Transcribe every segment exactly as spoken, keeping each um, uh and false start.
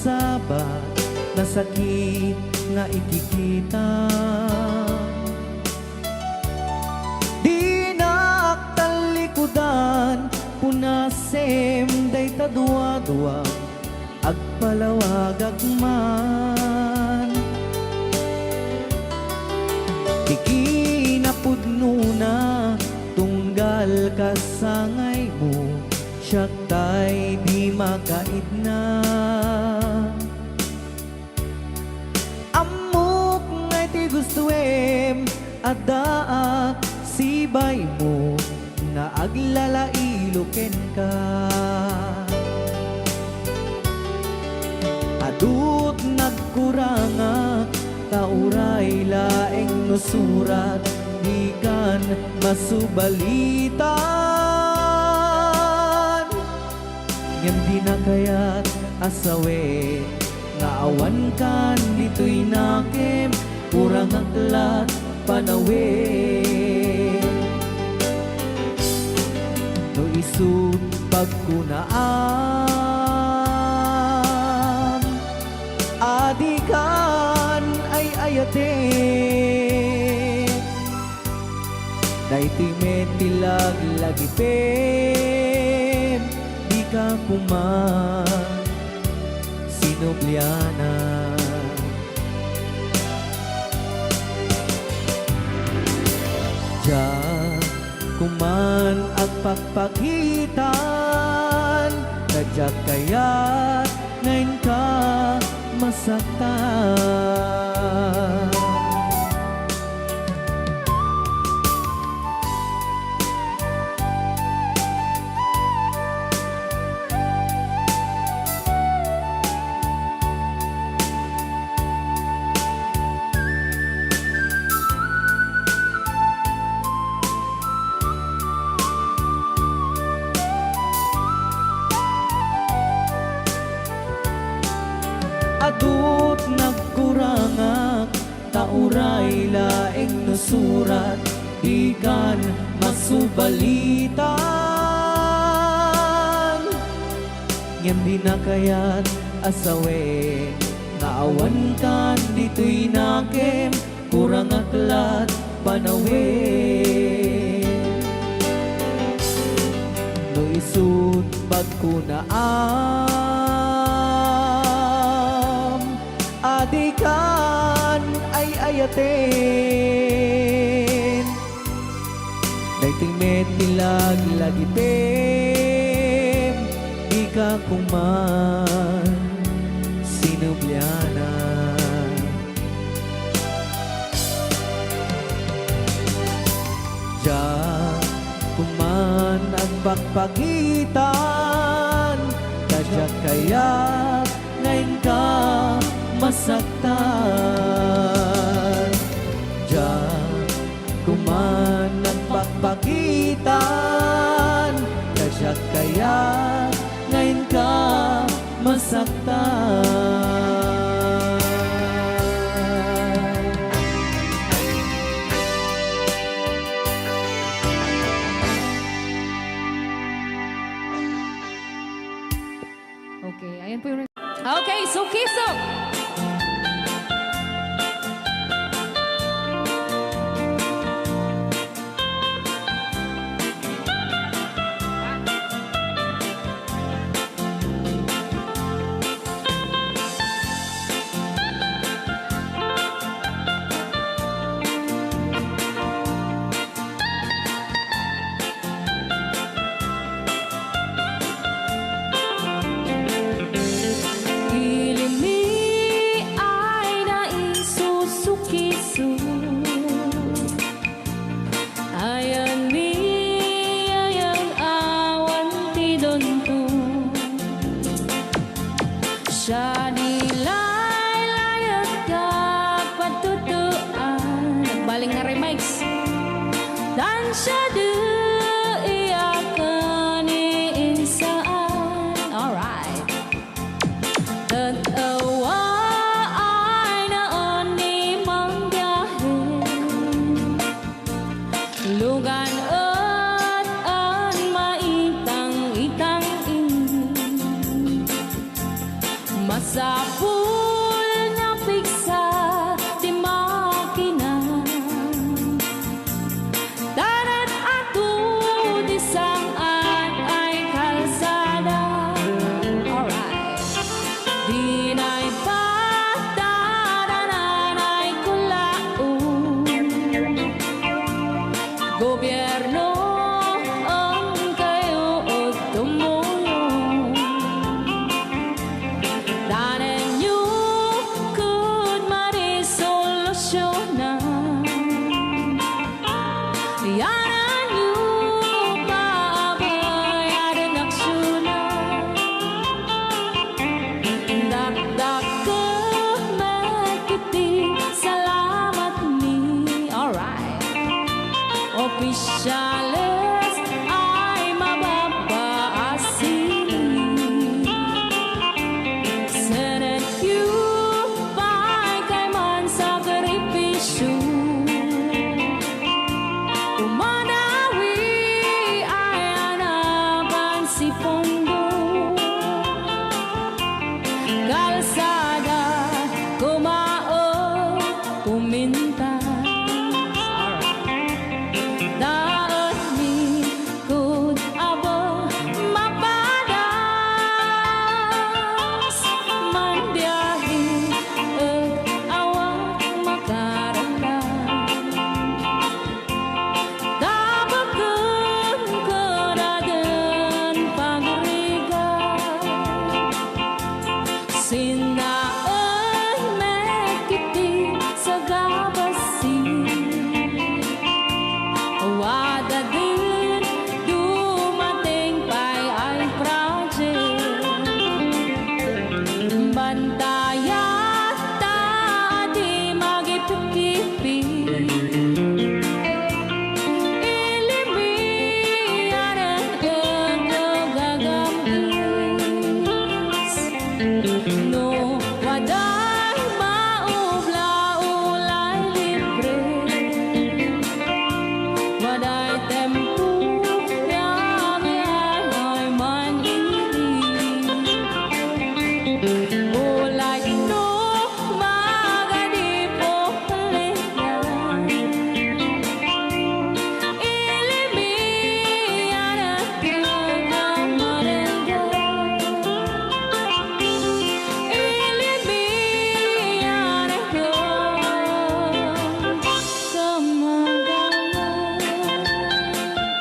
Sabat, nasakit nga ikikita. Dinak tallikudan, punasem dayta duadua, agpalawagak man. Ti kinapudnona, tunggal kasangaymo, siak tay di makaidna. Ammok nga iti gustoem, addaak sibaymo nga aglalailo kenka. Adut nagkurangak, ta uray laeng no surat, dikan masubalitan. Ngem dina kayat a sawen nga awankan ditoy nakem, kurangak lat panawen. No isut' pagkunaam, adikan ay-ayaten. Daytoy met ti laglagipem, dika koma sinubliana. Diak koman agpakpakitan, ta diak kayat nga inka masaktan. Adut nagkurangak, ta uray laeng no surat, dikan masubalitan. Ngem dina kayat a sawen nga awankan ditoy nakem, kurangak lat panawen. No isut' pagkunaam, adikan ay-ayaten. Daytoy met ti laglagipem, dika koman sinubliana. Diak koman agpakpakitan, ta diak kayat nga inka masaktan. Diak koman agpakpakitan, ta diak kayat nga inka masaktan. Okay, ayan po yung... Okay, Sukiso! Ilinmi ay naisusukiso. Ayan mi ayang awan ti dunto. Siya di laylayek ka patutuan. Nagbaling nga remix. Tan siya di iyakan ni insaan. Alright. Tet-ewa ay naan ni mangbiahe. Lugan et an maitang-itang ini. Mas Sapul nga pigsa ti makina. Tanan ato ti sang-at ay kalsada. Alright. Dinay patadanan ay kulaon. Gobierno, ang kayo o tumulong. Danenyo kud marisolusyona. Yananyo paabayaden aksiyona. Dakdakkel met iti salamat mi. Alright. Opisyales ay mababaasili. Senenyo pay kayman sakripisyo. Umadawi ay anapan si pondo. Kalsada, kumaon, puminta. Alright. Daan mi kud abo mapadas, manbiahe et awan makararag. Tabaken ken aden pagrigat. Sinnaen met iti sagabasi. Wadaden dumateng pay ay project. Bantayat ta di magipkipi. Ilimi anen ken gagam-is. No waday maubla, ulay libre. Waday tempo, yami ay man-ili. Ulay no magadi po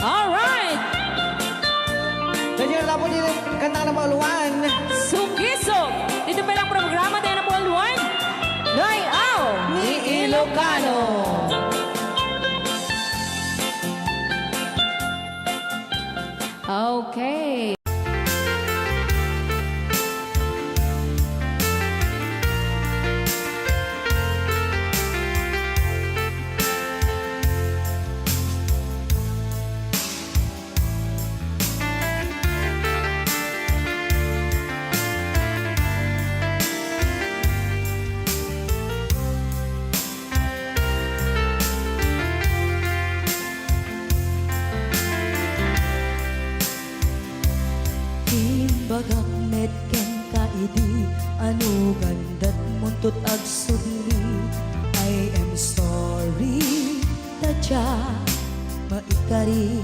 Alright! Kanya na po din kanta na pauluan. Sugisog! Dito pa lang programa tayo na pauluan. Layaw ni Ilocano. Okay. Imbagak met kenka idi, ano gandat muntot agsubli. I am sorry, ta dia maikari.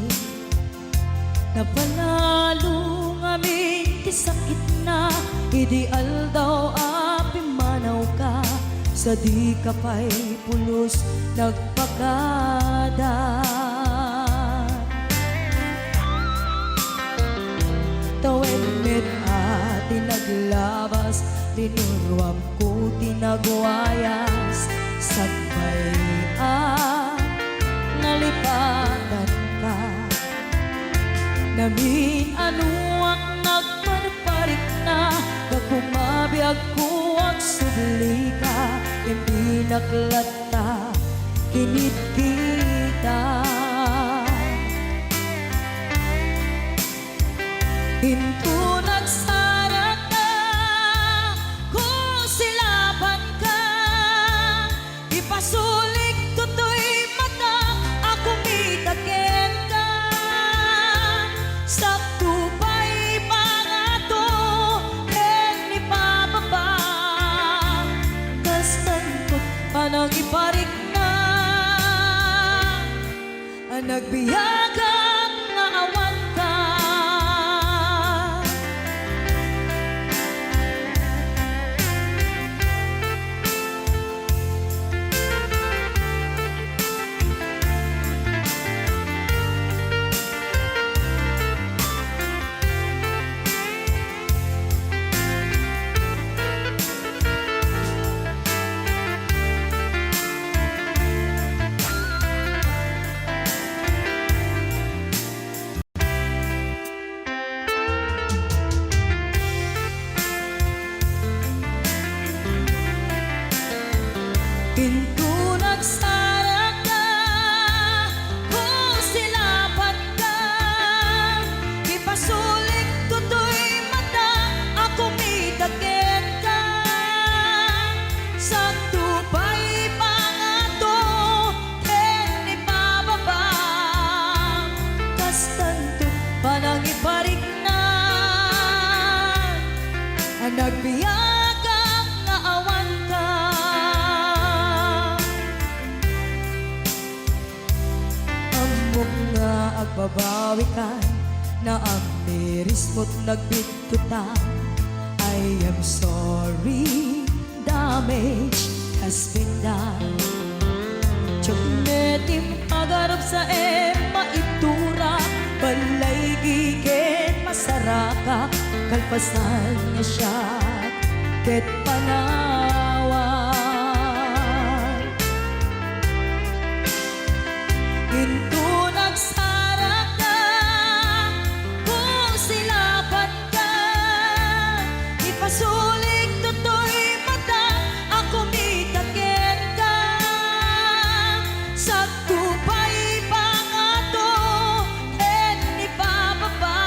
Napanalo ngamin ti sakitna idi aldaw a pimmanawka, sadika pay pulos nagpakada. Tawen met a ti naglabas, linuruamko ti nagwayas, sakbay a nalipatanka. Namin-anoak nagparparikna, gapu mabiagko agsublika, imbinak latta kinitkita. Inton agsaraka, kusilapanka, ipasulikto toy matak a kumita kenka. Sakto pay pangato ken ipababa Agak nga awanka. Inton agsarakka, kung silapanka, ipasulik toy mata a kumita kenka. Sakto pay pangato ken ipababa, kastanto panangiparikna a nagbiagak nga awanka. Ammok nga agbabawikan, naamirismo't nagbitkutan. I am sorry, damage has been done. Diak met impagarupsa ken maiturak, balay ken masarakak, kalpasan nga siak ket panawan. Inton agsarakka, kung silapanka, ipasulik toy mata a kumita kenka. Sakto pay pangato ken ipababa,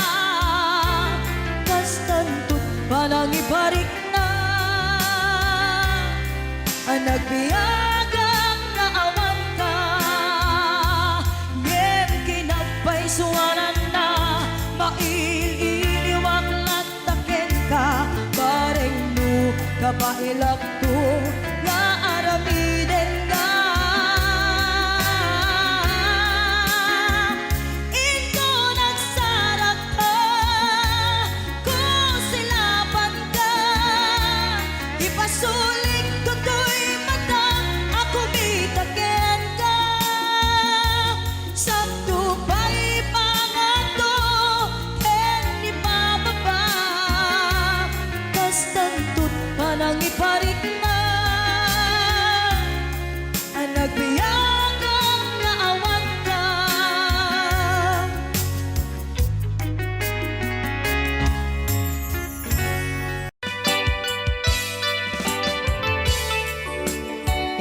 kastanto't panangiparikna a nagbiagak nga awanka. Ngem kinapaysuananna, mail-iliwak latta kenka, bareng no kabaelakto nga aramidenka. Inton agsarakka, kung silapanka, ipasulik toy mata a kumita kenka. Sakto pay pangato ken ipababa, kastanto't panangiparikna a nagbiagak nga awanka.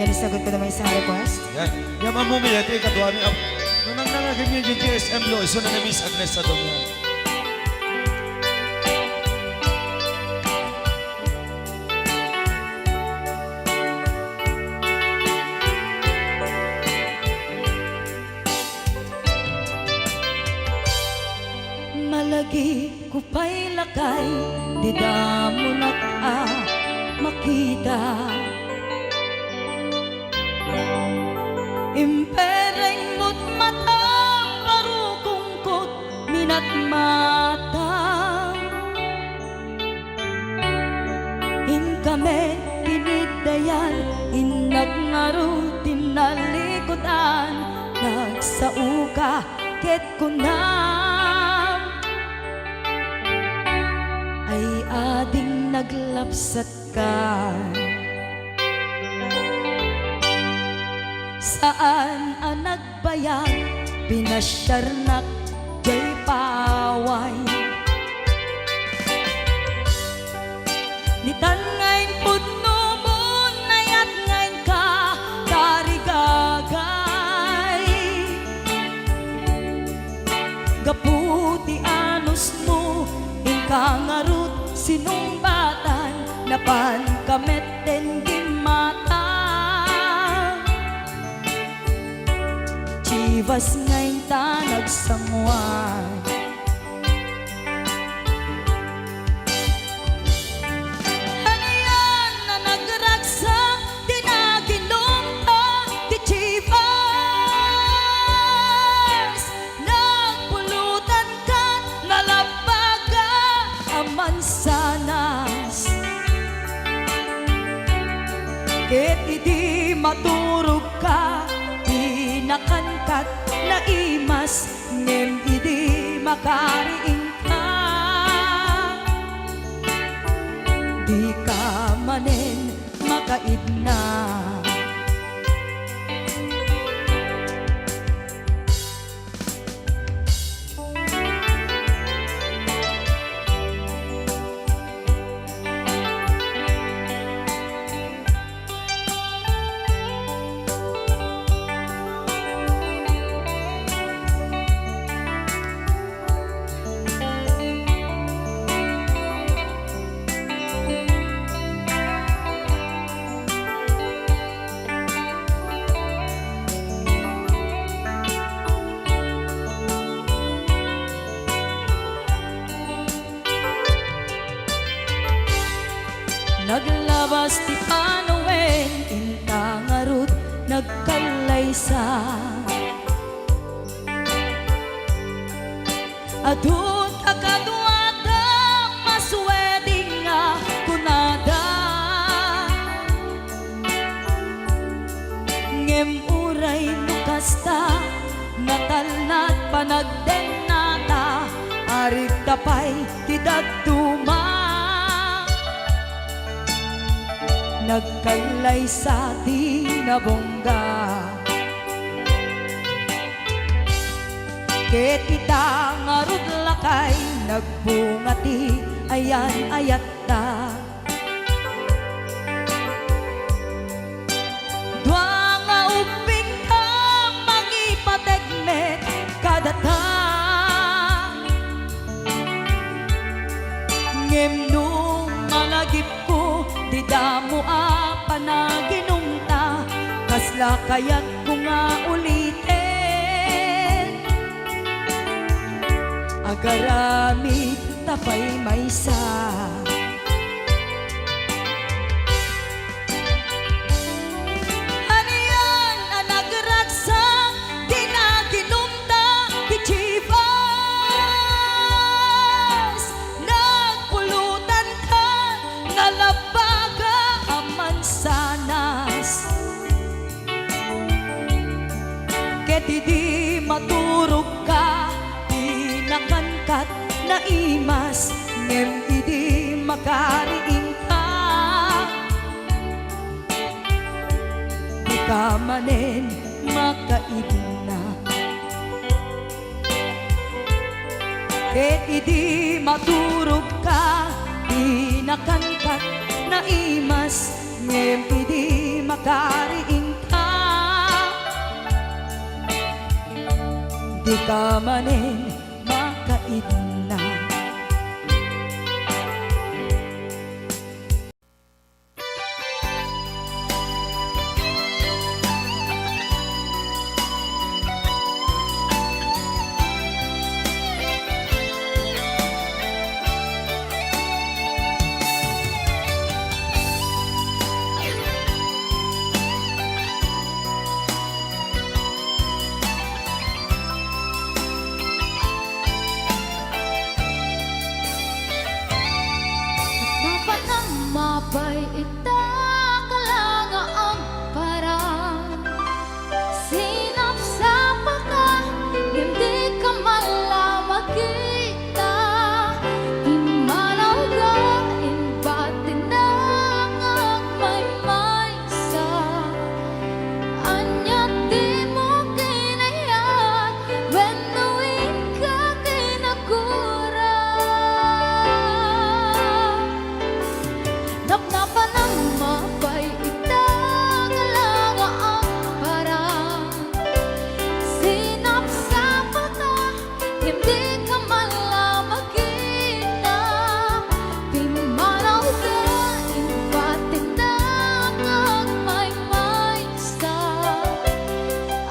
Yan, isagot ko naman isang request. Yan. Yan, Ma'am Mumi, ito yung kaduami. Ang nananagin niyo yung G S M Blue, iso na ni Miss Agnes Sadong yan. Malagipko pay lakay, dida monak a makita. Impereng mo't mata, parukongko't minatmata. Inka met kiniddayan, innak ngarud ti nalikudan, nagsaoka ket kunam, ay ading naglapsatka. Saan a nag- bayag, pinasiarnak jay paway. Nitan nga impudno mo, nayat nga inka tarigagay. Gapu ti anusmo, inka ngarud sinungbatan, napanka met ten gimmata. Chivas nga inta nagsanguan. Anian a nagragsak ti naginumta ti Chivas. imas, ngem idi makariingka, dika manen makaidna. Naglabas ti panawen, inta ngarud nagkallaysa. Adun a kaduada, mas wedding nga kunada. Ngem uray no kasta, natalna ti panagdennata, arigta pay ti dadduma. Nagkallaysa ti nabungga. Ket ita ngarud lakay, nagbunga ti ayan-ayatta. Dua nga ubbingta, mangipateg met kadata. Ngem no malagipko ti damo a panaginumta, kasla kayatko nga uliten? Agaramidta pay maysa. Anian a nagragsak ti naginumta ti Chivas? Nagpulutanka nga labaga a mansanas. Ket idi maturogka, di nakankat naimas, ngem idi makariingka, dika manen makaidna. Ket idi maturogka, di nakankat naimas, ngem idi makariingka, dika manen makaidna. Napanam mapay ita kala nga agparang. Sinapsapaka, ngem dika man la makita. Immanawka, imbatina nga agmaymay sa. Ania dimo kinayat wenno inka kinagura? Napnapanam mapay ita kala nga agparang. Sinapsapaka, ngem dika man la makita. Pimmanawka, imbatina nga agmaymaysa.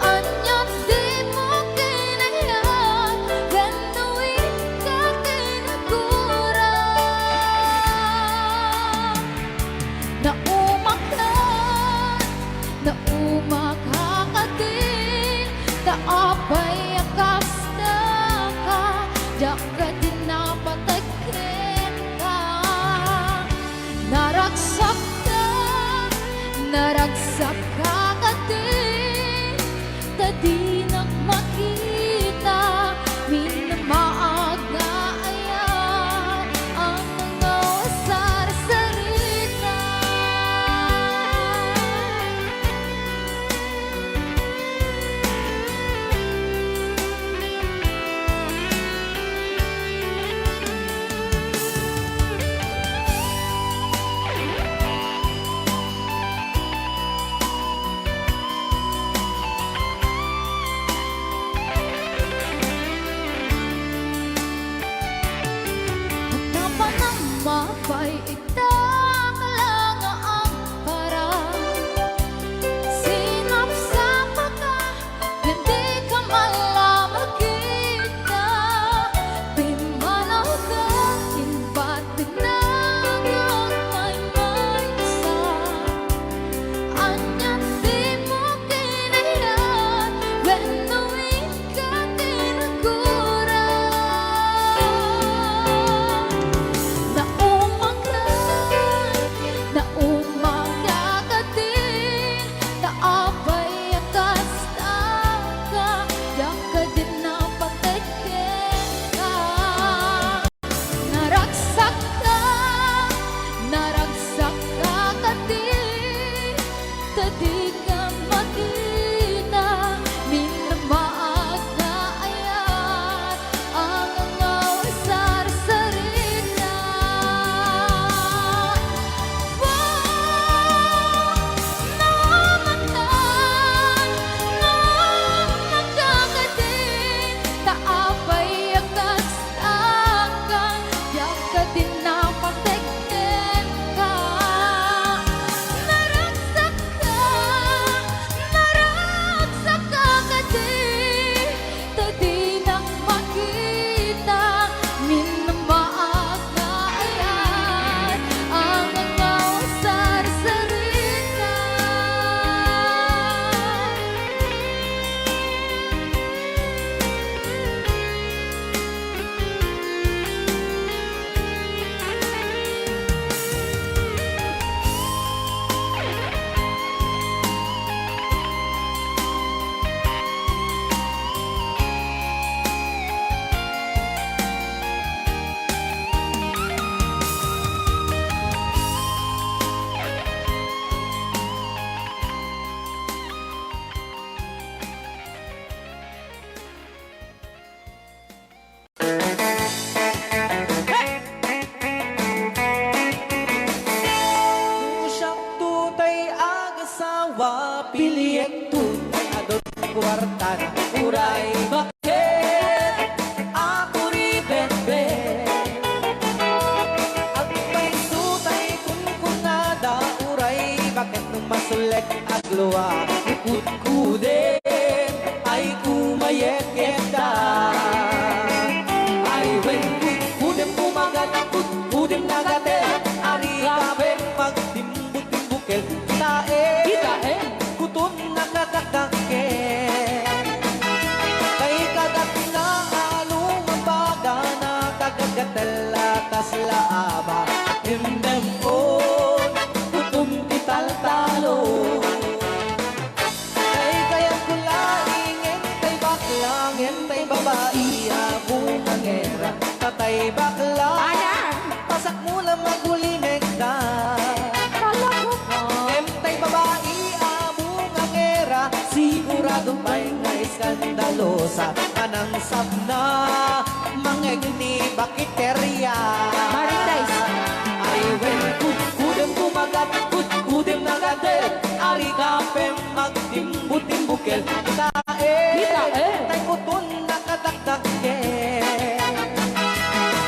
Ania dimo kinayat wenno inka kinagura? Naumakan, naumakan kadi, ta apay a kasta ka, diak Ni kudkudem ay kumayeketa. Ay wen, kudkudem kumagat, kudkudem nagatel, ari kapen magtimbutimbukkel. Kitaem. Kitaem. Kuton nakadakdakkel. Kay kagat na alumambaga, nakagagatel a kasla aba. Imdem on, kuton ti taltalo. Tay kayatko laeng, tay bakla, ngem tay babai a bungangera. Tatay bakla, ayan, pasakmo la magulimekda. Talaga ba? Ngem tay babai a bungangera, sigurado pay nga eskandalosa. Anang sapna, mangegni bakiteria. Marites. Ay wen, kudkudem kumagat, kudkudem nagatel, ari kapen magtimbutimbukkel. Kitaem. Kitaem. Tay kuton nakadakdakkel.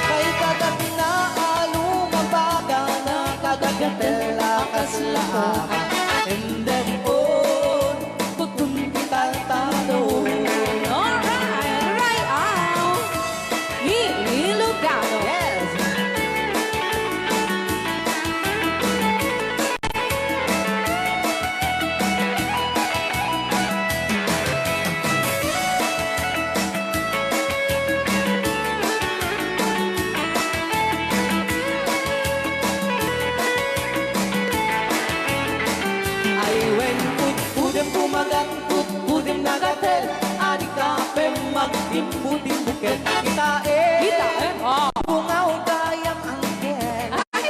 Kay kagat na alumambaga, nakagagatel a kasla aba. Imdem on, kuton ti taltalo. Alright, right out. Ni Ilocano. Yes. Ay wen, kudkudem kumagat, kudkudem nagatel, ari kapen magtimbutimbukkel. Kitaem. Kitaem, ah. Bungaw gayam anghel. Ay.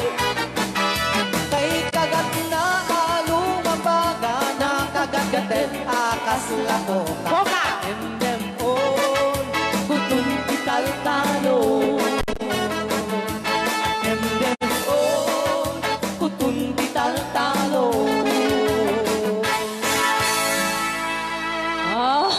Kay kagat na alumambaga, nakagagatel a kasla koka. Koka. Imdem on, kuton ti taltalo. Imdem on, kuton ti taltalo. Ah.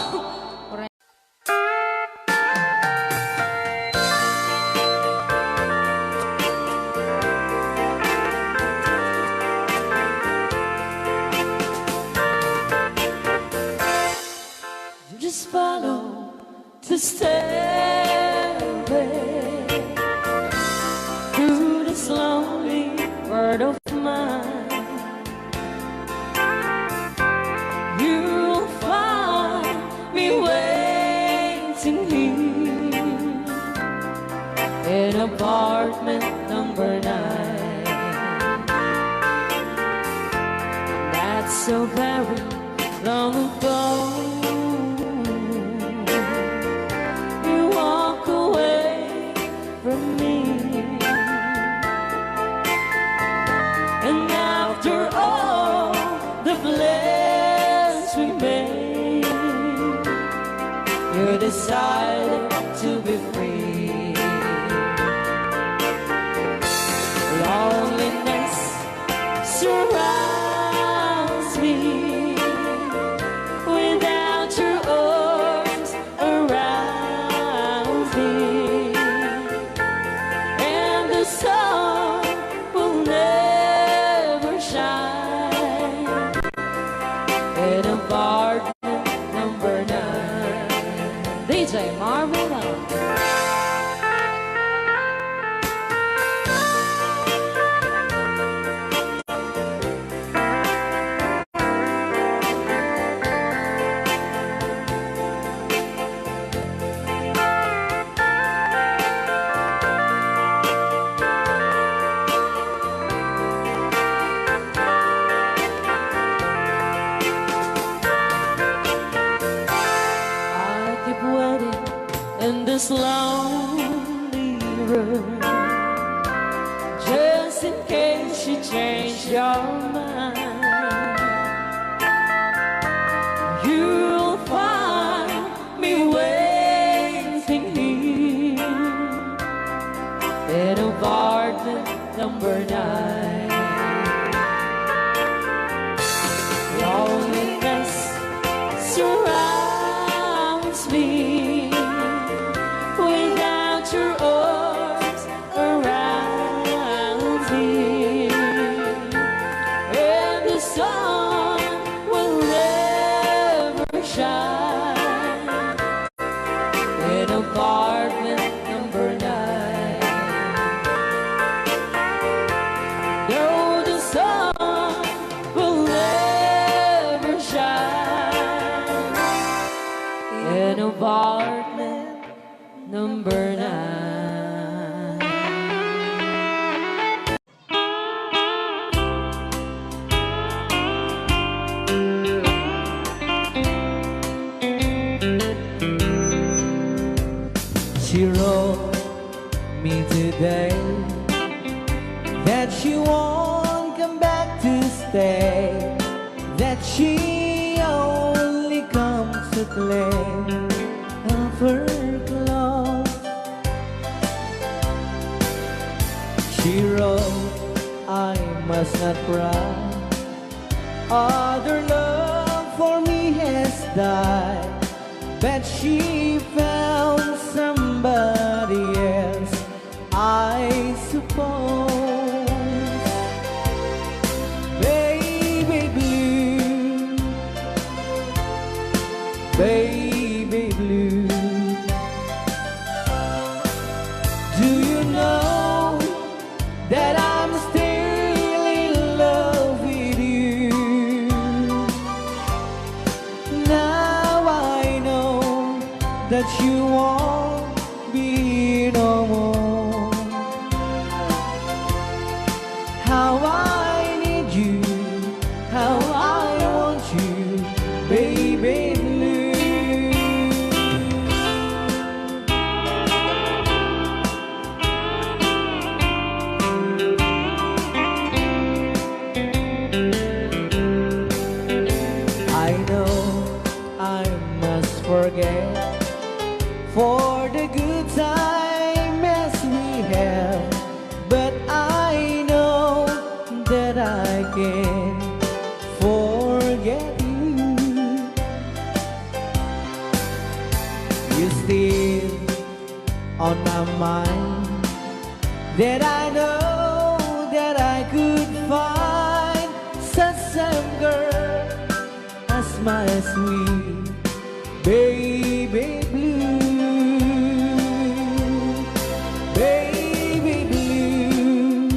You just follow the stairway through this lonely world of mine. You'll find me waiting here in apartment number nine. That's so very long ago. You walk away from me. And after all the plans we made, you decided to be free. Loneliness surrounds me without your arms around me, and the sun will never shine in apartment number nine. D J Marvin Love. I keep waiting in this lonely room, just in case you change your mind. You'll find me waiting here in apartment number nine. Loneliness surrounds me without your arms around me, and the sun will Number nine. She wrote me today that she won't come back to stay, that she only comes to claim of her clothes. She wrote, "I must not cry. Other love for me has died." But she found somebody else, I suppose. Baby blue, baby blue, do you know that I'm still in love with you? Now I know that you won't be no more. How I need you, how I want you, baby blue. I know I must forget for the good time as we have, but I know that I can forget you. You still on my mind, that I know that I could find such same girl as my sweet baby blue, baby blue,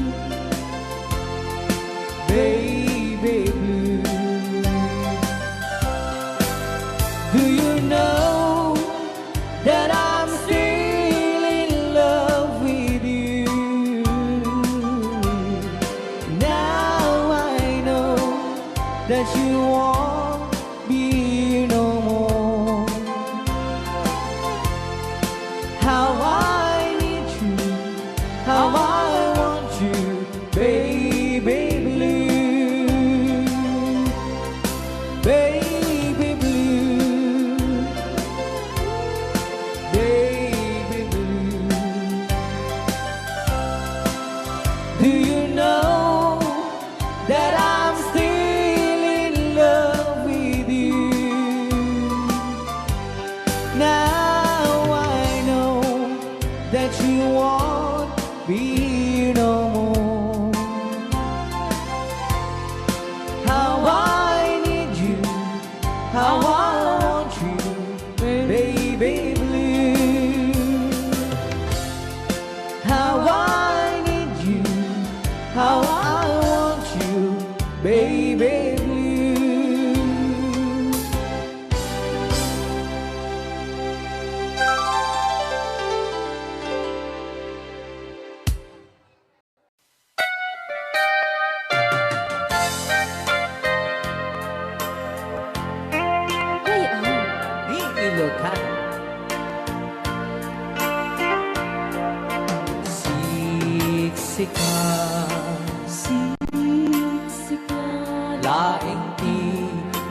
baby blue. Do you know that I'm still in love with you? Now I know that you won't be no more. How I need you, how I want you, baby blue, baby blue, baby blue. Do you know that I'm still in love with you? Now I know that you won't be no more. How I need you, how I want you, baby blue. How I need you, how I want you, baby blue. Ay, ah. Ni Ilocano. Siksika, siksika, laeng ti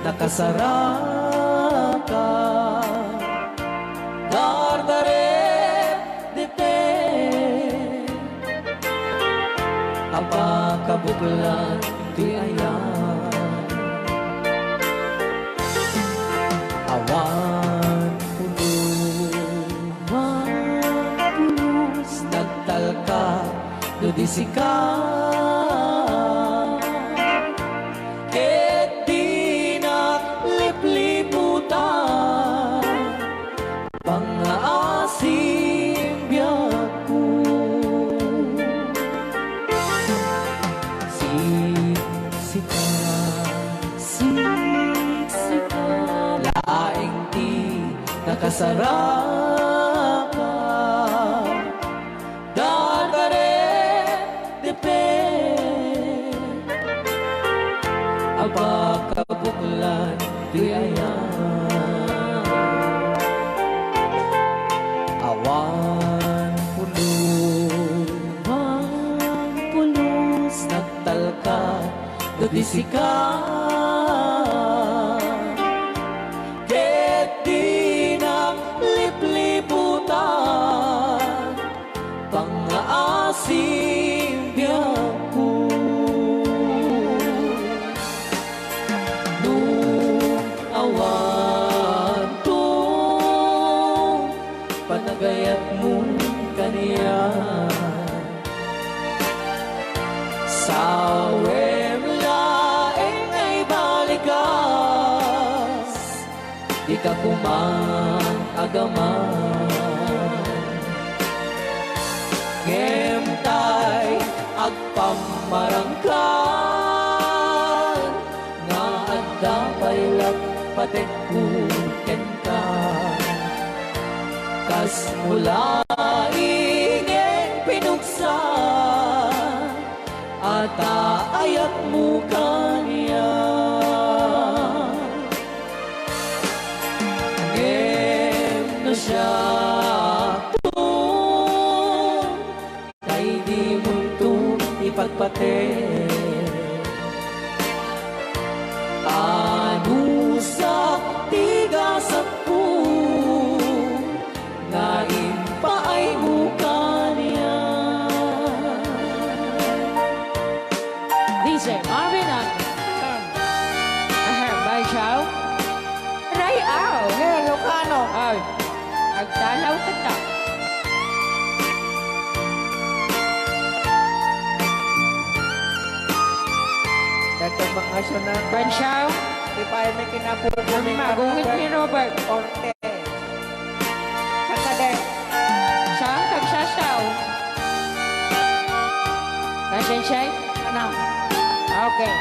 nakasaraka. Dardarep dete a pakabuklan ti ayan. Awan puno, awan puno, nagtalka no di sika. Ket dinak lipliputan pangngaasim biagko. Siksika, siksika, laeng ti nakasaraka. sika, ket dinak lipliputan, pangngaasim biagko. No awan to panagayatmo kaniak, sawem laeng nga ibalikas, dika koma agaman. Ngem tay agpammarangkan nga adda pay la patekko kenka. Kasmo laeng pinuksa a ta ayatmo kaniak. Ngem no siak to, tay dimonto ipatpate. Anusak ti gasatko nga impaaymo kaniak. D J Marvin ang Ahem, by Chow. Ray Aw. Hey, Ilocano. Ay, agtalaw kita. Dagdag mga asyo na. By Chow. Di pa ay may kinapupo ni Ang magungit ni Robert. Orte. Sakade. Saan kagsasaw? Nasensya? Ano? Okay.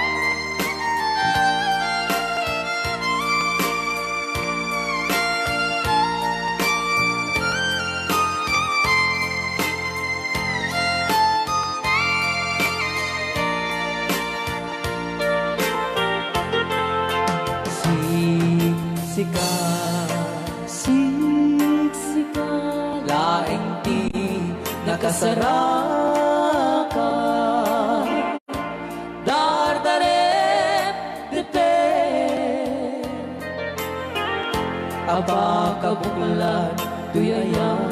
Siksika, siksika laeng ti nakasaraka. Dardarep, depet, a pakabuklan, tuyayan.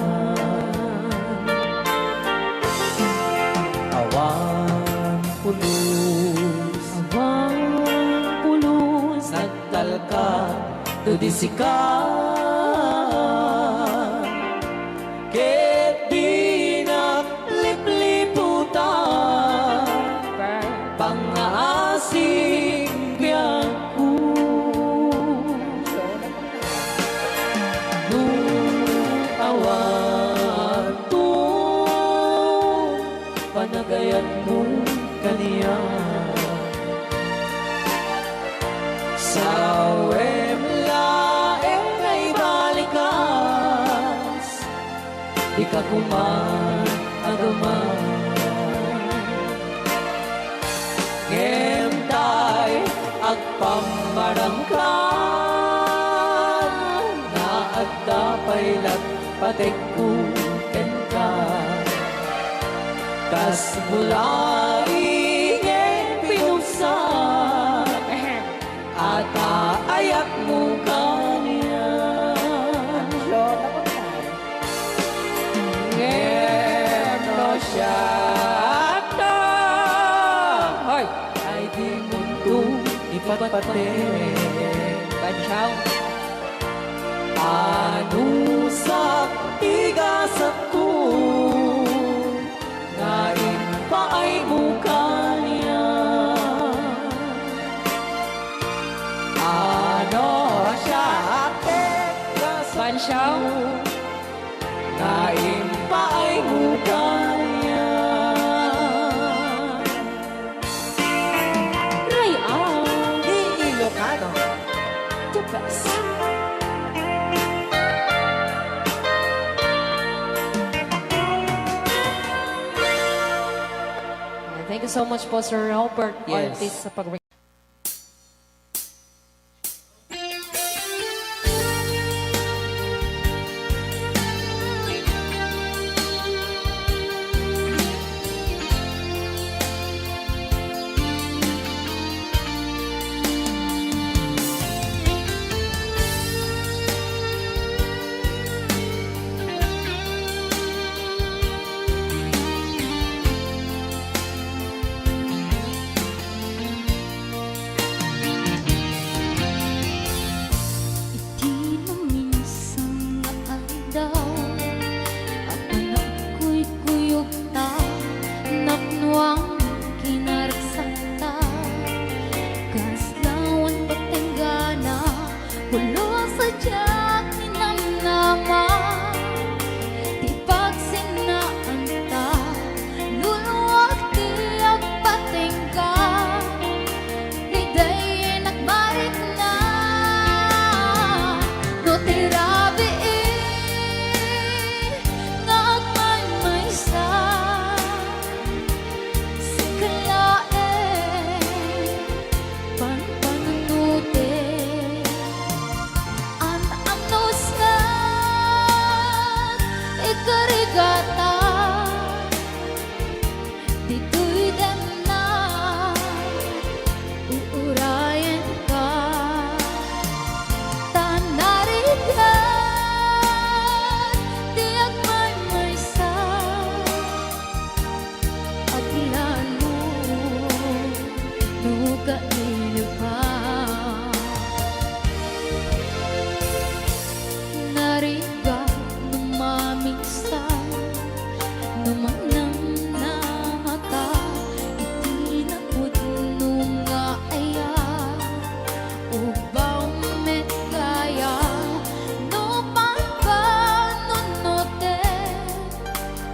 Awan pulos, awan pulos, nagtalka, no di sika. Ket dinak lipliputan, pangngaasim biagko. No awan to panagayatmo kaniak, sawem laeng nga ibalikas, dika koma agaman. Ngem tay agpammarangkan nga adda pay la patekko kenka. Kasmo laeng pinuksa a ta ayatmo kaniak. Ngem no siak to, hoy, ay dimonto ipatpate. Bansaw. Anusak ti gasatko nga impaaymo kaniak. Ano siak ket Bansaw? Nga impaaymo kaniak. Ray Aw. Ilocano. The best. Thank you so much po, Sir Robert Yes. Ortiz, sa pag-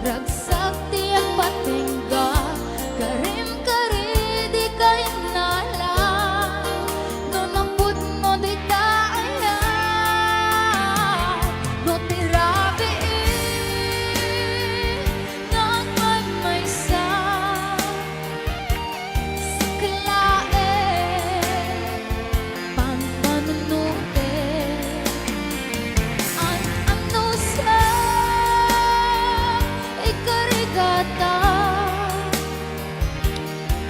Ragsak ti agpatingga, karim kari di kainala. No napudno dayta ayat, no ti rabii nga agmaymaysa. Sika laeng, panpanunuten. An-anusam, ikarigata.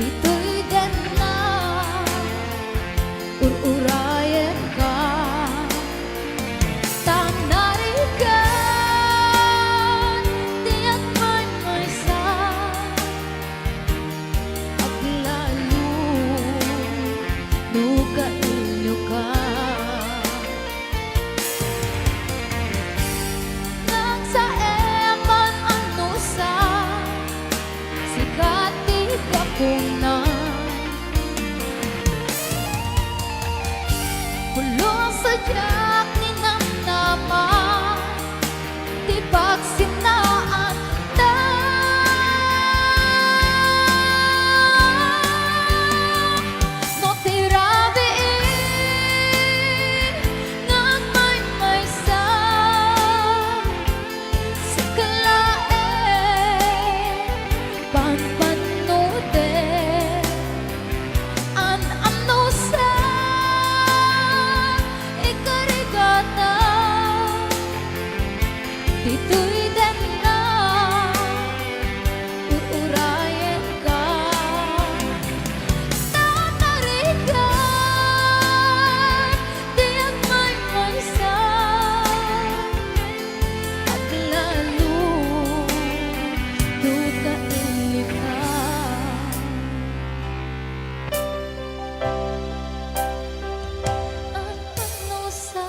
Ditoy denna, ur-urayenka. Ta narigat ti agmaymaysa. Aglalo no kainyoka. Nagsaem an-anusam, sika ti gapuna. Pulos a diak ninamnama ti pagsinnaanta. No ti rabii nga agmaymaysa, sika laeng panpannutem. An-anusam, ikarigata. Ditoy denna, ur-urayenka. Ta narigat ti agmaymaysa. Aglalo no kainyoka. An-ano sa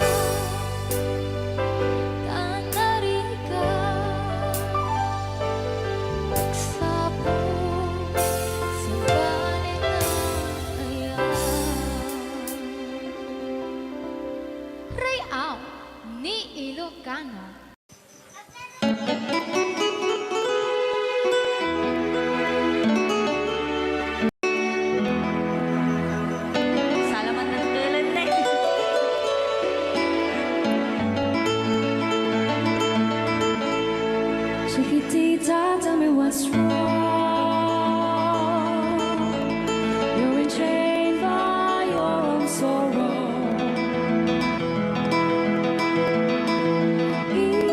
ta narigat, nagsapul sa bali nga ayat. Ray-am ni Ilocano. Salamat ng tulad na eh. Chiquitita, tell me what's wrong. You're enchained by your own sorrow. In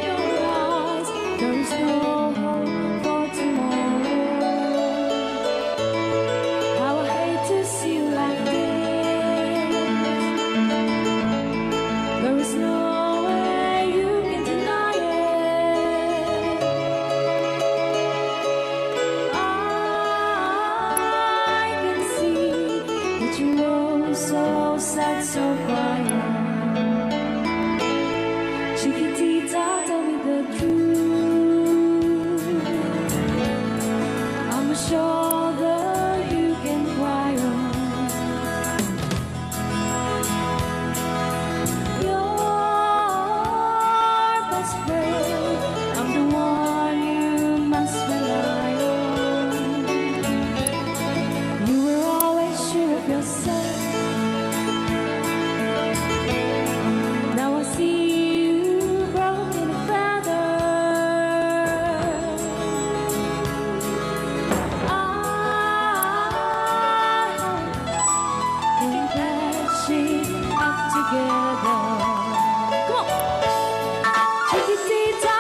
your eyes, there is no hope for tomorrow. How I hate to see you like this. There is no way you can deny it. I can see that you are so sad, so quiet. Chiquitita, tell me the truth. I'm a shoulder you can cry on. Your best friend, I'm the one you must rely on. You were always sure of yourself. Now I see you broken and battered. I hope we can patch it up together. Come on. Chiquitita,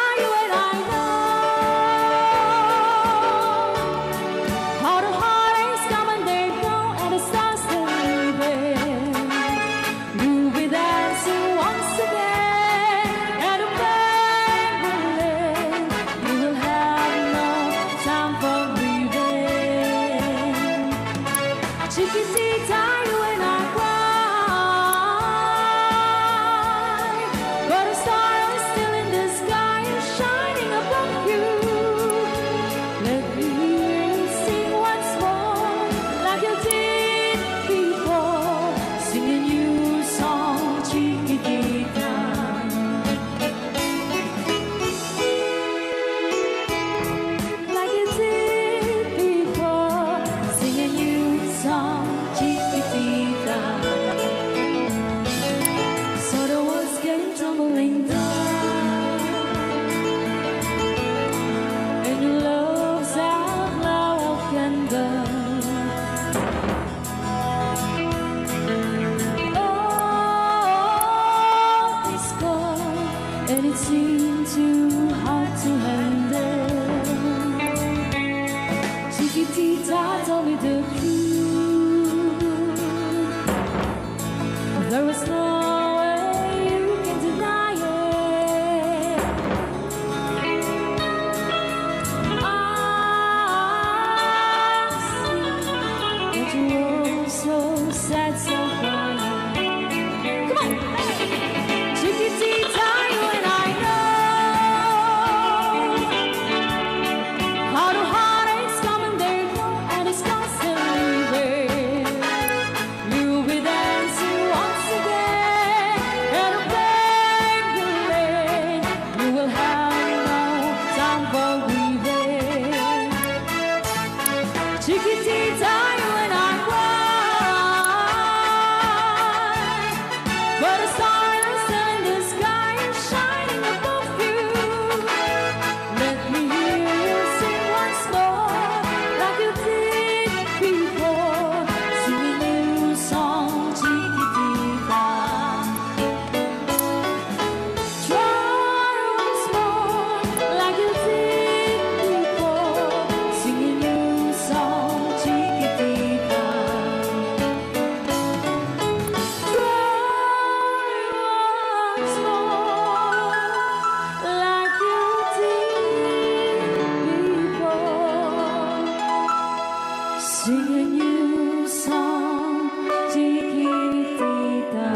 Singing new song, Chiquitita.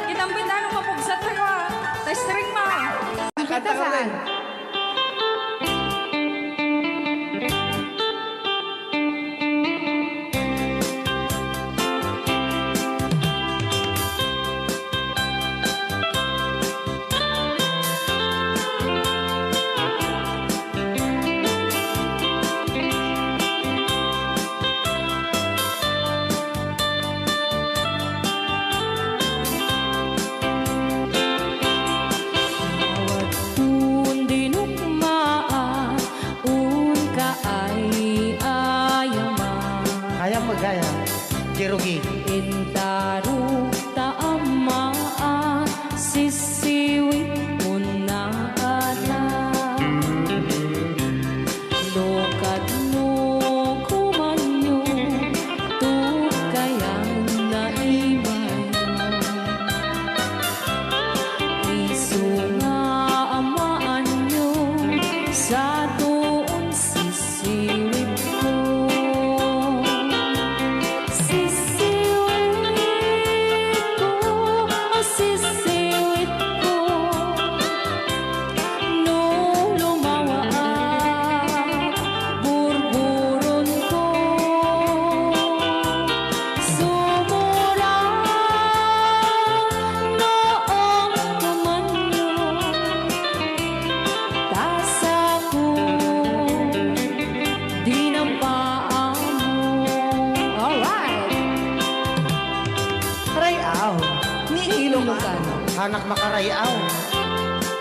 Kinambit na nung mapugsat ka, ah. Testring mo. Nakita saan? Awan tun dinukmaan, unka ay ayaman. Kaya mo, kaya. Jerugi. Intaruk ta ammaan, sisiwit mo na ata. No kadno kumanyo, tukayan na imayo. Isu nga amaanyo, sa tuon sisiwit ko. Sisiwit ko, sisiwit ko. No lumawaak, burburonko. Sumurang noong kumanyo, ta sako di napaamo. Alright! Ray-aw. Ni Ilocano. Hanak makaray-aw.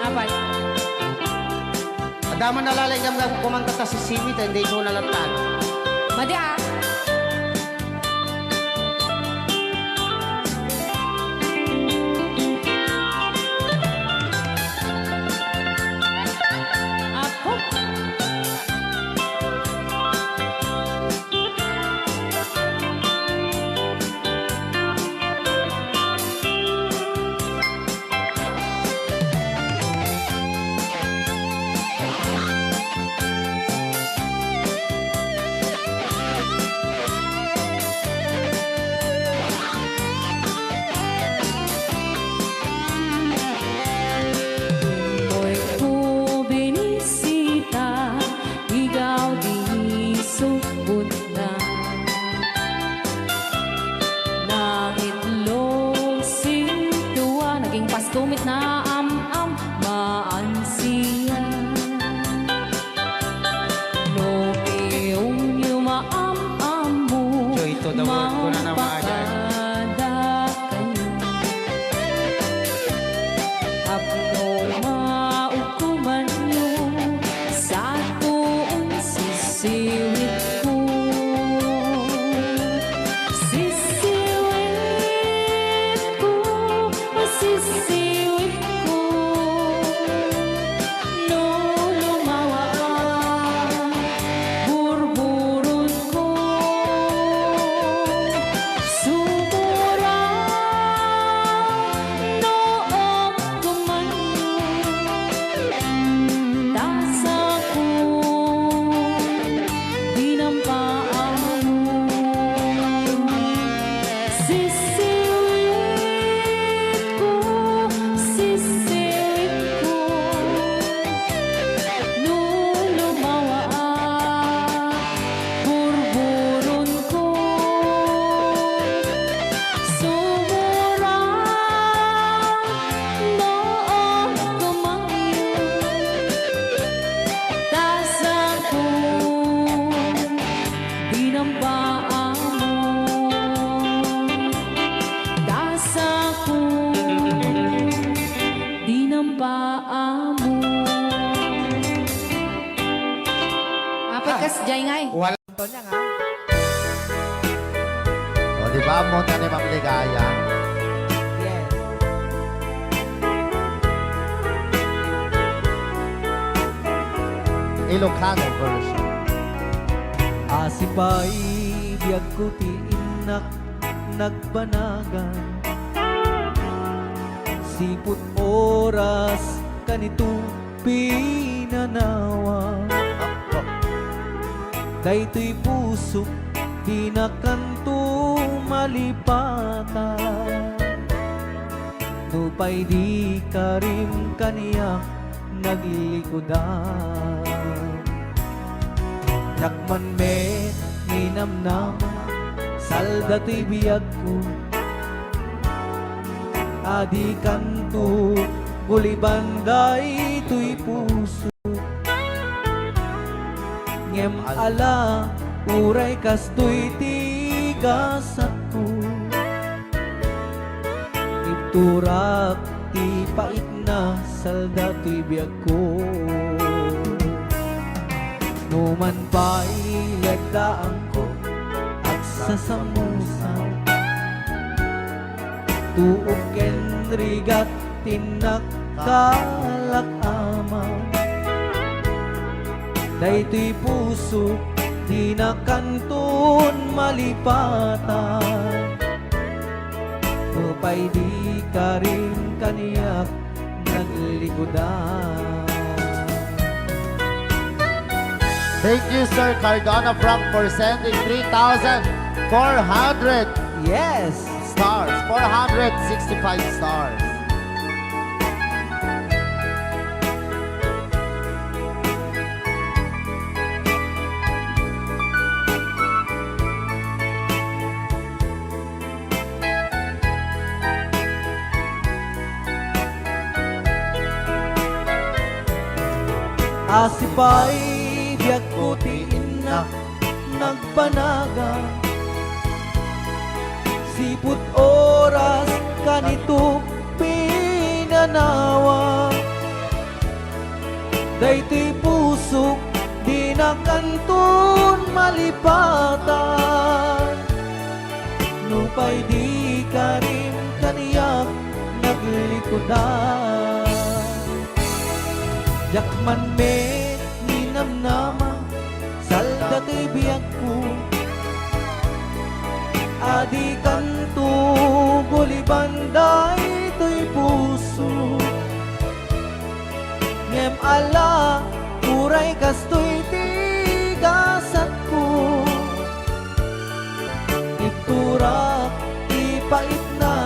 Apay. Adda man nalalaing gamgam kumanta ta sisiwit, hindi ko nalatan. Madi, ah. Apo. Moy ko binisita, igaw di subot na. Naitlog sintua, naging pasto met na am-am, maan siya. No piyongyo maam-ammo, Joy to the world, kuna na, mga dyan. Mangpakada kayo. Apno maukumanyo, sa tuon sisiwit ko. Sisiwit ko, sisiwit Jay ngay. Wala. Antonia nga. O, di ba? Ammonan ni Ma'am Ligaya. Yes. Ilocano version. Asi pay biagko ti innak nagbanagan. Sipud oras kanito pinanawa. Daytoy pusok, dina kanto malipatan. Nupay di karim kaniak naglikudan. Diak man met ninamnama, salda toy biagko. Adi kanto guliban daytoy puso. Ngem ala, uray kastoy ti gasatko. Ibturak ti paitna, salda toy biagko. Numan pay leddaanko, agsasamusa. Tuok ken rigat ti innak kalak ama. Daytoy pusok, dina kanton malipatan. Nupay di karim kaniak naglikudan. Thank you, Sir Cardona Frank, for sending three thousand four hundred Yes. stars, four hundred sixty-five stars. Asi pay biagko ti innak nagbanagan. Sipud oras kanito pinanawa. Daytoy pusok, dina kanton malipatan. Nupay di karim kaniak naglikudan. Diak man met ninamnama, salda toy biagko. Adi kanto guliban daytoy puso. Ngem ala, uray kastoy ti gasatko. Ibturak ti paitna,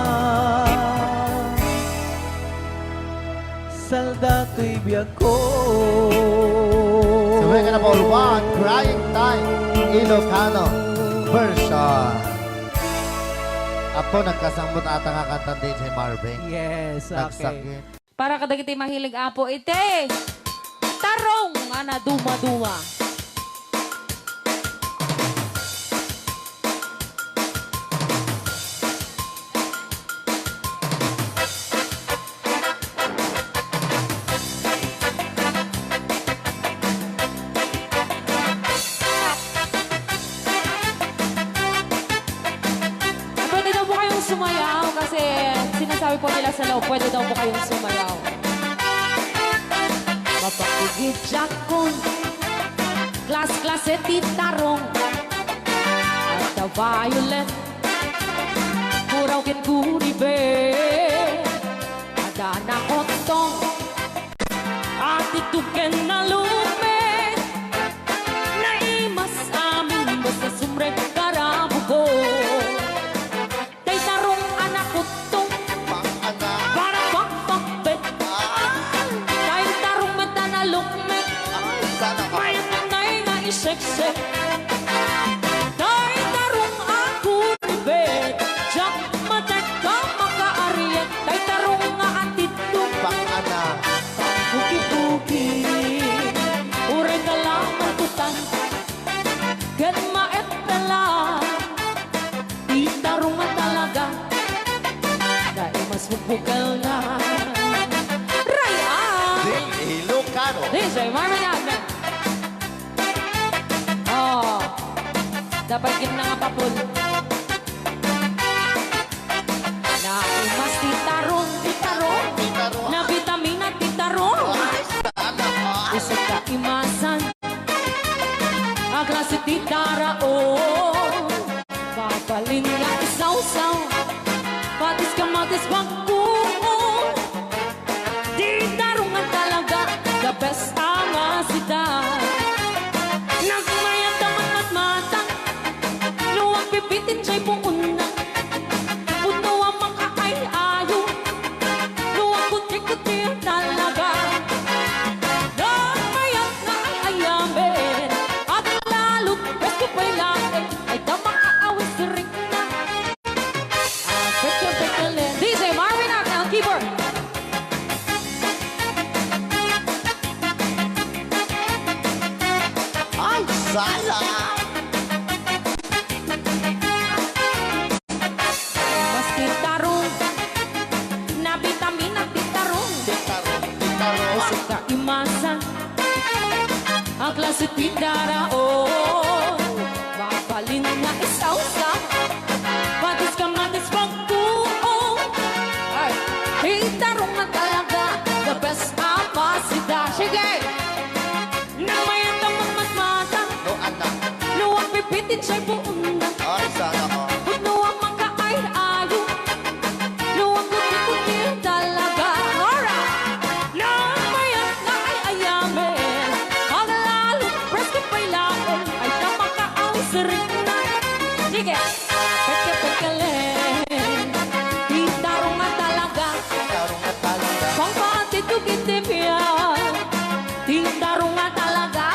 salda toy biagko. Subay ka na, Paul Juan, Crying Time, Ilocano version. Apo, nagkasangmut ata nga kanta ni D J Marvin. Yes, okay. Nagsakit. Para kadagiti mahilig, Apo, iti tarong nga nadumaduma. Pwede daw po kayong sumayaw kasi sinasabi po nila sa loob, pwede daw po kayong sumayaw. Mapakigidjakon, klas-klase ti tarong. At the violet, puraw ken gunibe. Adda nakuttong, atitog ken nalukmek. Naimas amin basta sumrek karabuko. Tay tarong a nakuttong. Pang-ana. Para pagpakbet. Ah. Tay tarong met a nalukmek. Ay, sana all. Maipnay nga iseksek. Tay tarong a kuribet. Diak matekka makaariek. Tay tarong nga atitog. Pang-ana. Puki-puki. Uray ka laman kutan. Ken maetela. Ti tarong a talaga. Naimas mo bukel na. Ray-an! Ding Ilocano. D J Marvin Agna. Dapat gid nga papul. Naimas ti tarong, ti tarong. Ti tarong. Nabitamina ti tarong. Ay, sana all. Isu ka imasan. Aglasi ti taraon. Mabalin nga isawsaw. Patis kamatis bangko. Ti tarong nga talaga, the best a masida. Nagmayat a matmatmatang, no agbibitin jay puonna. Pudno a makaay-ayo, no agkuti-kuti talaga. Nagmayat nga ay-ayamen, aglalot, presko pay laeng, ay da makaawis rikna. Ah, pekeng, pekeng, le. D J Marvin Arnel, keyboard. Ay, sala! Mas ti tarong, nabitamina ti tarong. Ti tarong, ti tarong. Isu ka imasan. Aglasi ti taraon, mabalin nga isawsaw. Patis kamatis bangko. Ay, ti tarong nga talaga, the best a masida. Sige! Nagmayat a matmatmatang. No, anak. No agbibitin jay puonna. Ay, sana all. Pudno a makaay-ayo. No agkuti-kuti talaga. Alright! Nagmayat nga ay-ayamen, aglalot, presko pay laeng, ay da makaawis rikna. Sige. Peke-pekele. Ti tarong nga talaga. Ti tarong nga talaga. Pangpaatidto iti biag. Ti tarong nga talaga.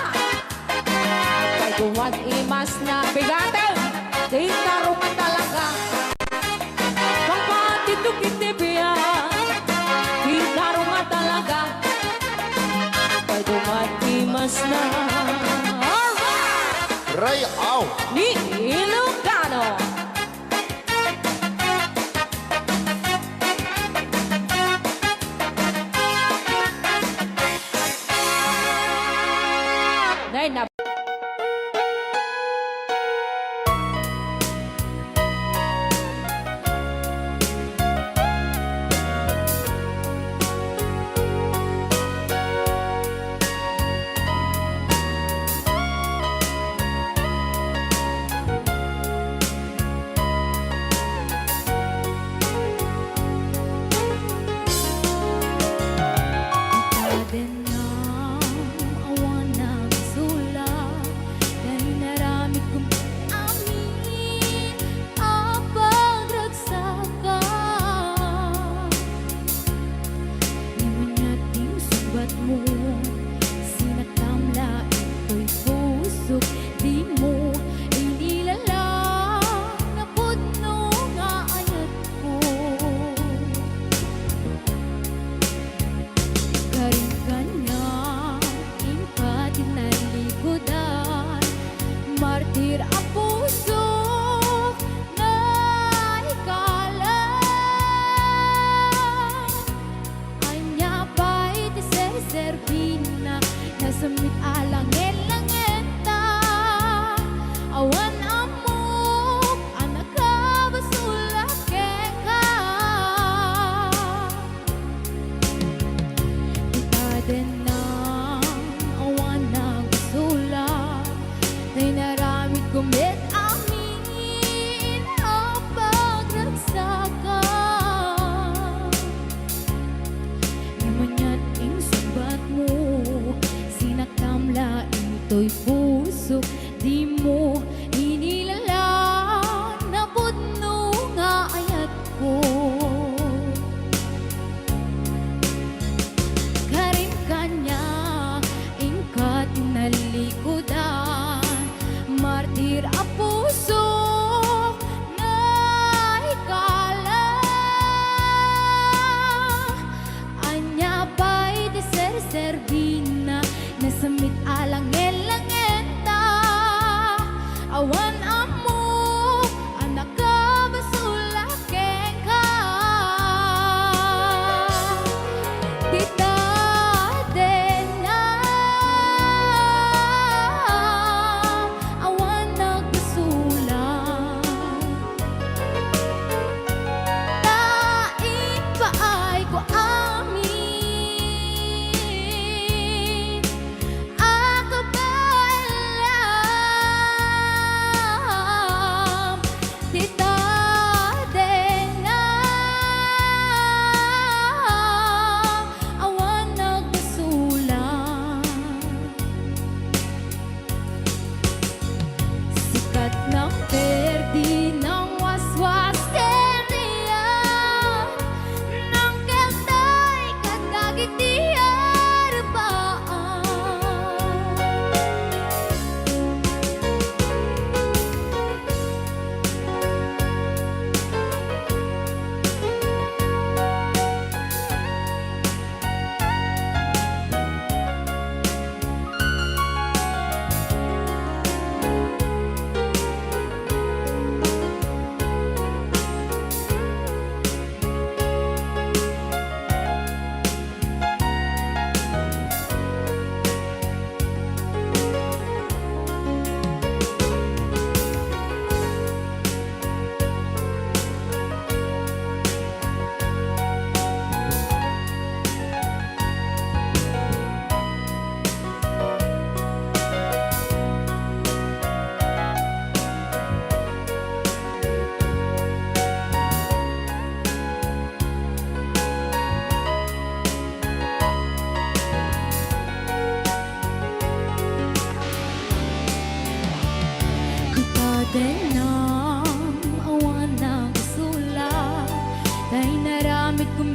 Kay duman imas na bigaten. Ti tarong nga talaga. Pangpaatidto iti biag. Ti tarong nga talaga. Kay duman imas na. Alright! Ray, aw! Ni Ilocano. Nay, na- Awan nagsulat, dayta inaramidko amin a pagragsakak. Ni maniat ti sungbatmo, sinaktam la intoy pusok, dimo inilalang napudno nga ayat ko. Karin kaniak, inka ti nalikudan, martir a pusok, naikala. Ania pay ti serserbina, nasemmit a langen-langenta, awan ammok a nakabasol a kenka. Ita denna awan nagsulat, ta inaramidko met amin a pagragsakak. Ni maniat insungbatmo, sinaktam la intoy pusok, dimo inilalang napudno nga ayatko. Karin kaniak, inka ti nalikudan, martir a pusok, naikala. Ania pay ti serserbina, nasemmit a langen-langen.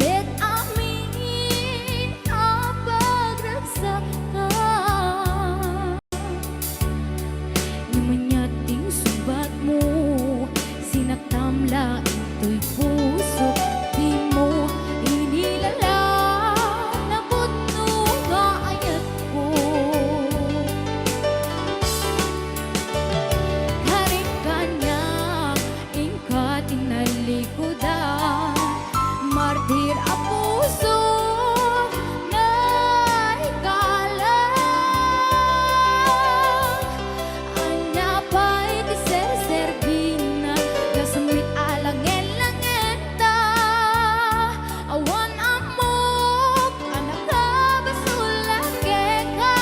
Met amin a pagragsakam. Ngem ania ti sungbatmo, sinaktam la intoy puso, dimo inilalang napudno nga ayatko. Karik kaniak, inka ti nalikudan, martir a puso nga igalang. Ania pay ti serserbina, gasmit a langen-langenta, awan ammok a nakabasolan kenka.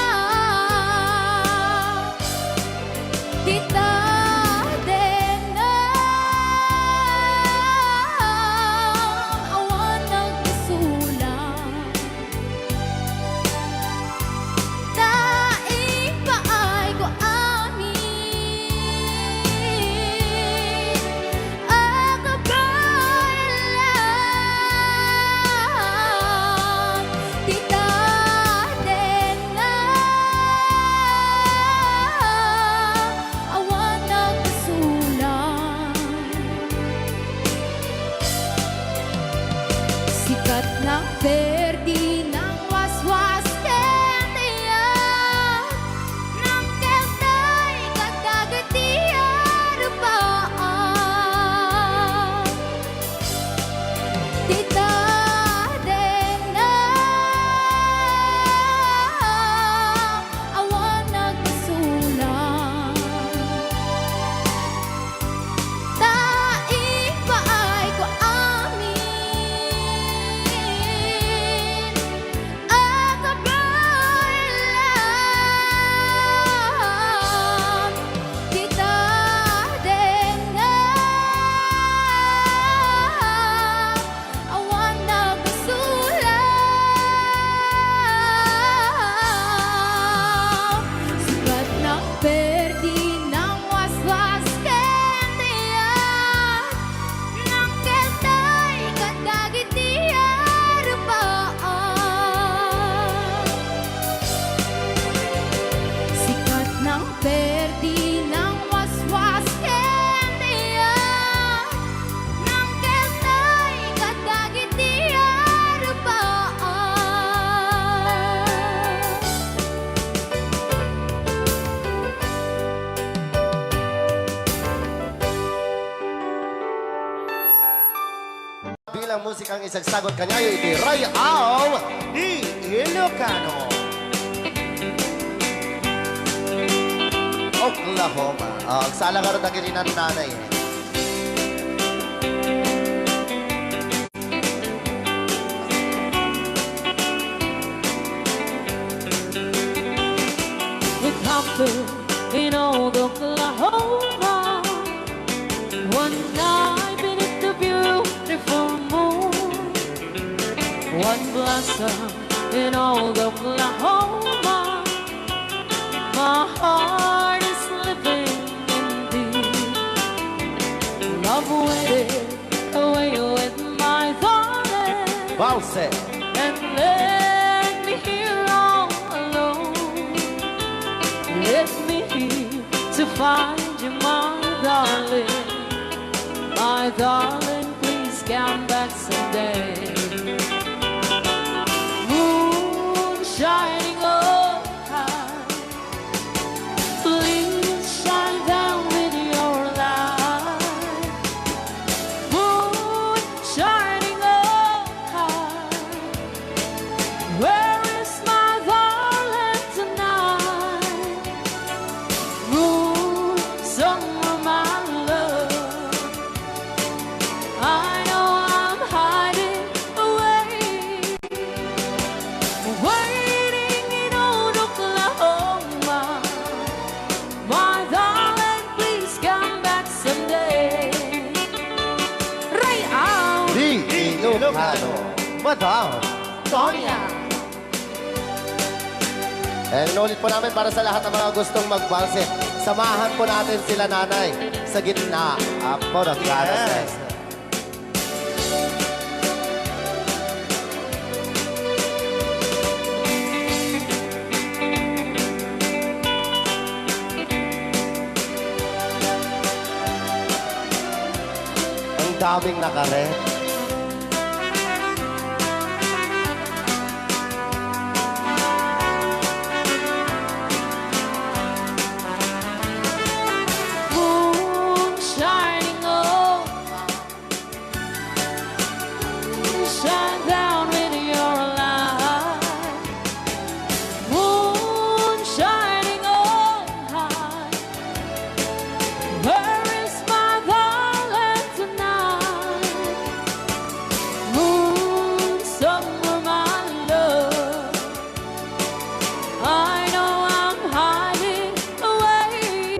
Ti tadengngem, awan nagbasolan. Ta impaayko amin a kabaelan ti tadengngem, awan nagbasolan. Sikat nang perdi nang waswas ken diak, nangkeltay kadagiti arupaan. Ti tadengngem, awan nagbasolan. Ta impaayko amin a kabaelan ti tadengngem, awan nagbasolan. Sikat nang perdi nang waswas ken diak, nangkeltay kadagiti arupaan. Sikat nang perdi nang waswas ken diak, nangkeltay kadagiti arupaan. Bilang musikang isagsagot kaniayo iti Rayaw ti Ilocano. Oklahoma. Ah, agsala ngarud dagiti nannanay. It happened in old Oklahoma. One night beneath the beautiful moon, one blossom in old Oklahoma. My heart is living indeed. Love waited away with my darling. Valse. And left me here all alone. Left me here to find you, my darling. My darling, please come back someday. Moon shining on high, please shine down with your light. Moon shining on high, where is my darling tonight? Moon, somewhere, my love, I know I'm hiding away, waiting in old Oklahoma. My darling, please come back someday. Rayaw ti Ilocano, Madam Tonya. And inulit po namin para sa lahat ng mga gustong magbalse, samahan po natin sila nanay sa gitna. Apo, nagkakaroon. Yes. Kaming nakaret. Moon shining on, shine down with your light. Moon shining on high. Where is my darling tonight? Moon, somewhere, my love. I know I'm hiding away.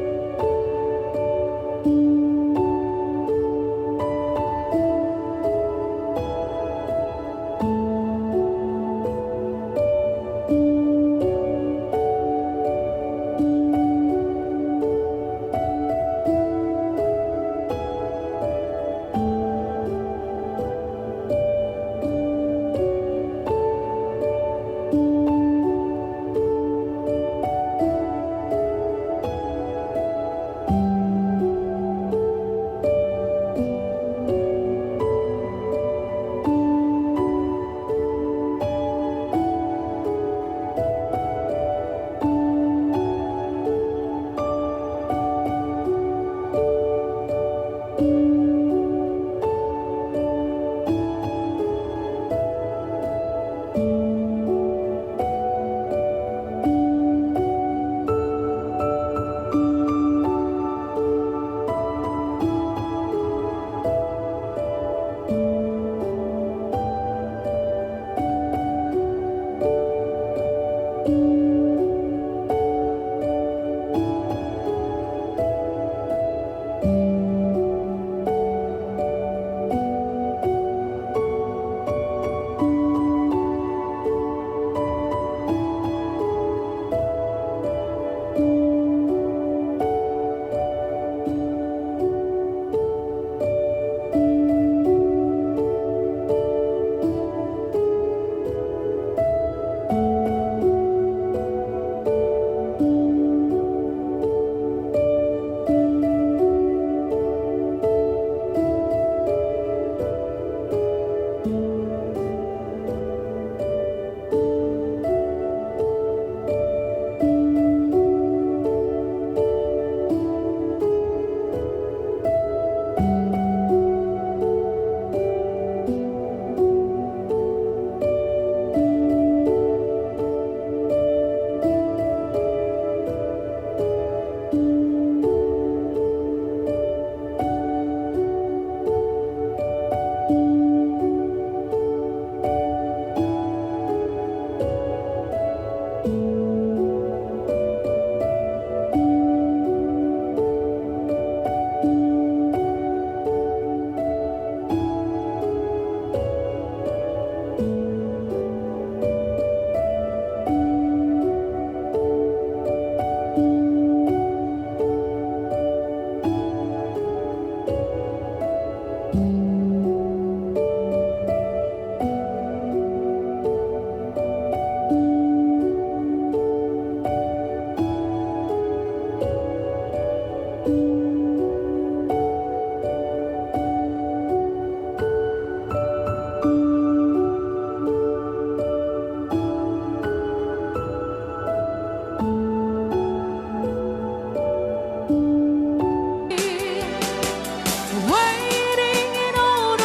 Waiting in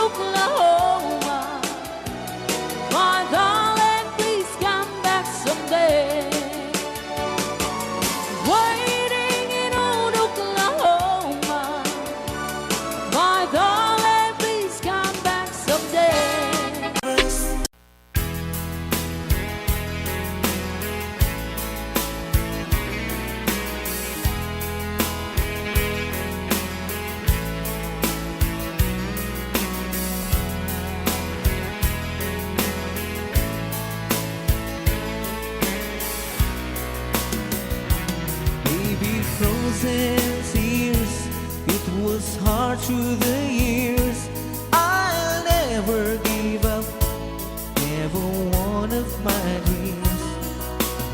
Oklahoma, my darling, please come back someday. Waiting in Oklahoma, my darling, please come back someday. Baby, frozen tears, it was hard through the years. I'll never give up, never one of my dreams.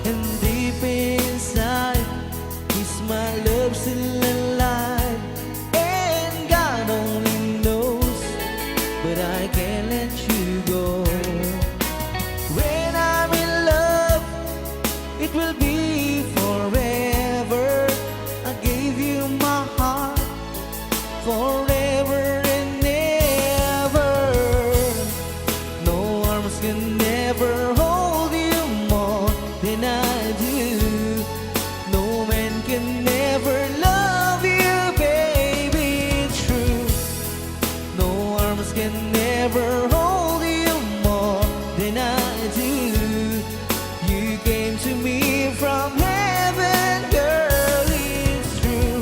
And deep inside, is my love still alive? And God only knows Can never hold you more than I do. No man can never love you, baby, it's true. No arms can never hold you more than I do. You came to me from heaven, girl, it's true.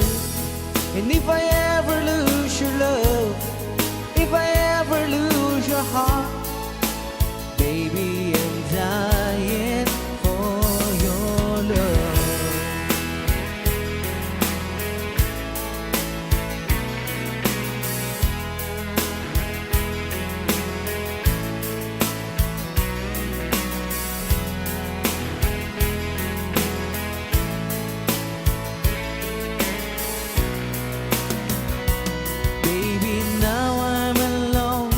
And if I ever lose your love, if I ever lose your heart, baby, I'm dying for your love. Baby, now I'm alone,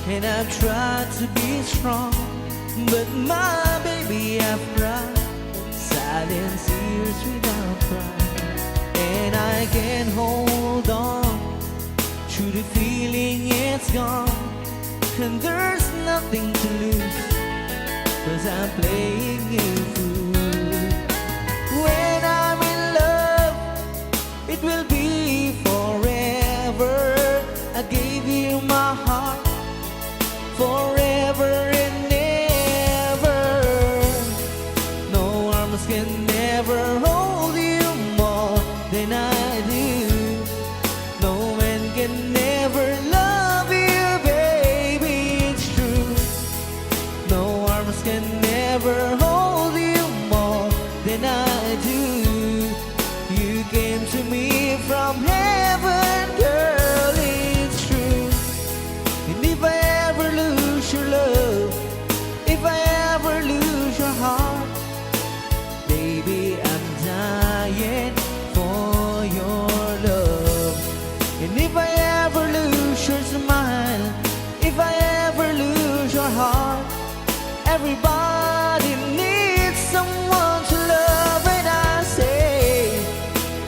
and I've tried to be strong, but my baby, I've cried. Silence years without pride, and I can hold on. True, the feeling is gone, and there's nothing to lose, 'cause I'm playing you fool. When I'm in love, it will be forever. I gave you my heart forever and ever. No arms can never hold you more than I do. No man can never love you, baby, it's true. No arms can never hold you more than I do. You came to me from heaven, girl, it's true. And if I ever lose your love, if I ever lose your heart, baby, I'm dying for your love. And if I ever lose your smile, if I ever lose your heart, everybody needs someone to love, and I say,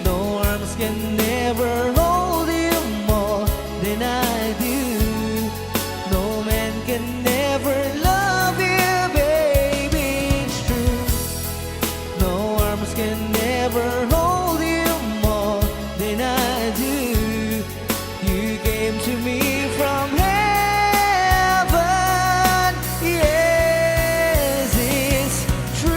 no arms can never hold you more than I do. No man can never love you, baby, it's true. No arms can never hold you more than I do. You came to me from heaven. Yes, it's true.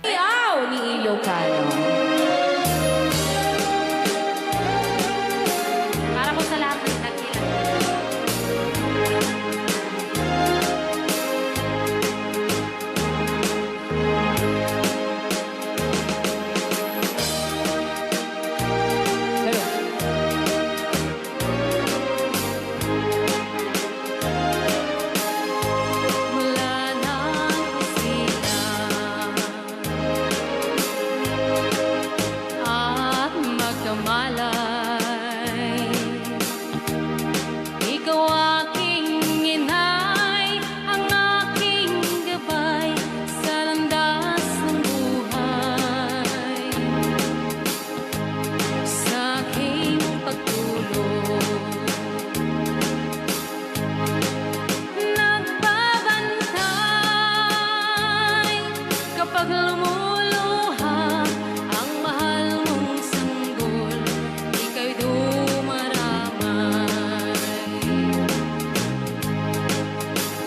Yaw ni Ilocano. Para po sa lahat ng Dakilang. Mula nang isilang at magkamalay, ikaw aking inay, ang aking gabay sa landas ng buhay. Sa aking pagtulog, nagbabantay kapag lumuluha ang mahal mong sanggol, ika'y dumaramay.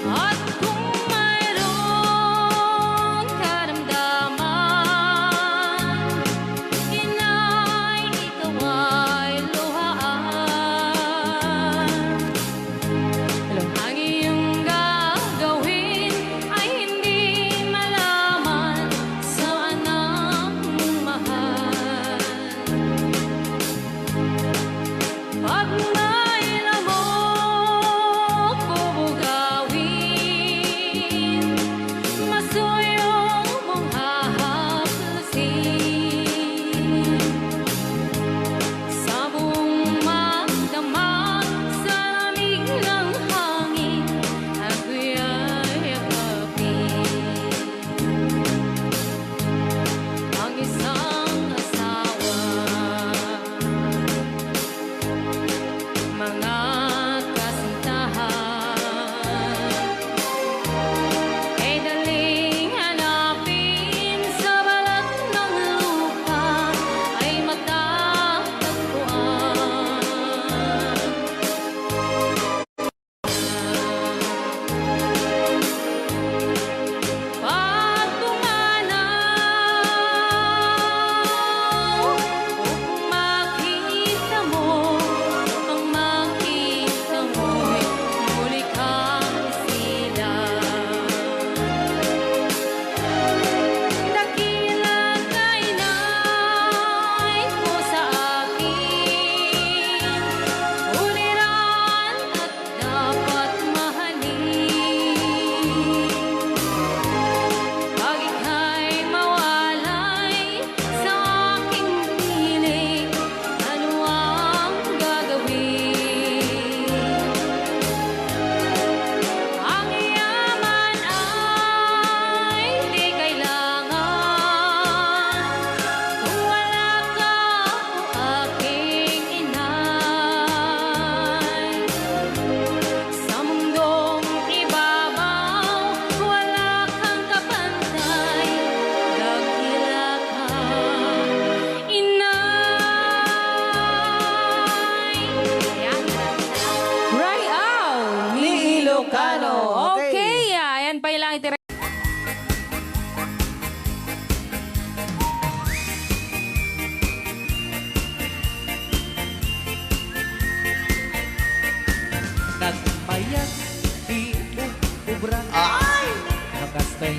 At kung mayroong karamdaman, inay, ikaw ay luhaan. Hello. Ang iyong gagawin ay hindi malaman sa